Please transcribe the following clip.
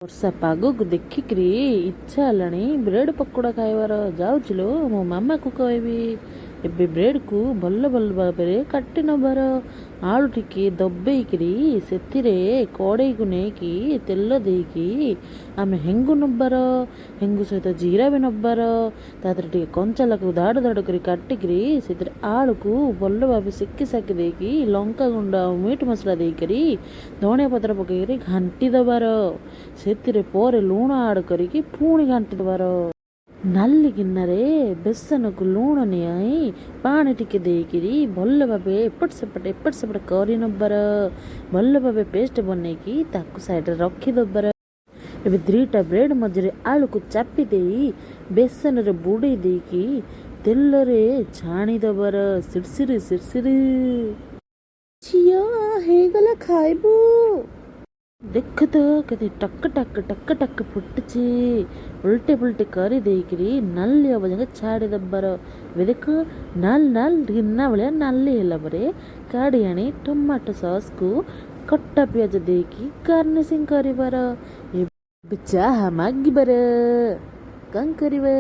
ବର୍ଷା ପାଗକୁ ଦେଖିକିରି ଇଚ୍ଛା ହେଲାଣି ବ୍ରେଡ଼ ପକୋଡ଼ା ଖାଇବାର। ଯାଉଛି ଲୋ, ମୋ ମାମାକୁ କହିବି। ଏବେ ବ୍ରେଡ଼କୁ ଭଲ ଭଲ ଭାବରେ କାଟି ନେବାର, ଆଳୁ ଟିକେ ଦବେଇକିରି ସେଥିରେ କଡ଼େଇକୁ ନେଇକି ତେଲ ଦେଇକି ଆମେ ହେଙ୍ଗୁ ନେବାର, ହେଙ୍ଗୁ ସହିତ ଜିରା ବି ନେବାର। ତା ଦେହରେ ଟିକେ କଞ୍ଚା ଲଙ୍କାକୁ ଧାଡ଼ ଧାଡ଼ କରି କାଟିକିରି ସେଥିରେ ଆଳୁକୁ ଭଲ ଭାବେ ସେକି ସାକି ଦେଇକି ଲଙ୍କା ଗୁଣ୍ଡ ଆଉ ମିଟ୍ ମସଲା ଦେଇକରି ଧନିଆ ପତ୍ର ପକେଇକରି ଘାଣ୍ଟି ଦେବାର। ସେଥିରେ ପରେ ଲୁଣ ଆଡ଼ କରିକି ପୁଣି ଘାଣ୍ଟି ଦେବାର। ନାଲି ଗିନାରେ ବେସନକୁ ଲୁଣ ନିଆଇ ପାଣି ଟିକେ ଦେଇକିରି ଭଲ ଭାବେ ଏପଟ ସେପଟ ଏପଟ ସେପଟ କରି ନେବାର। ଭଲ ଭାବେ ପେଷ୍ଟ ବନେଇକି ତାକୁ ସାଇଡ଼ରେ ରଖିଦେବାର। ଏବେ 2ଟା ବ୍ରେଡ଼ ମଝିରେ ଆଳୁକୁ ଚାପି ଦେଇ ବେସନରେ ବୁଡ଼େଇ ଦେଇକି ତେଲରେ ଛାଣି ଦେବାର। ସିରସିରି ସିରସିରି ଝିଅ ହେଇଗଲା, ଖାଇବୁ। ଦେଖ ତ, କେତେ ଟକ ଟକ ଟକ ଟକ ଫୁଟୁଛି। ଉଲ୍ଟେ ପୁଲ୍ଟେ କରି ଦେଇକିରି ନାଲି ହବ ଯାକେ ଛାଡ଼ି ଦେବାର। ଏବେ ଦେଖ, ନାଲ ନାଲ ଗିନା ଭଳିଆ ନାଲି ହେଲା ପରେ କାଢ଼ି ଆଣି ଟମାଟୋ ସସ୍କୁ କଟା ପିଆଜ ଦେଇକି ଗାର୍ନିସିଂ କରିବାର। ଏବେ ଚାହା ମାଗିବାର, କଣ କରିବା?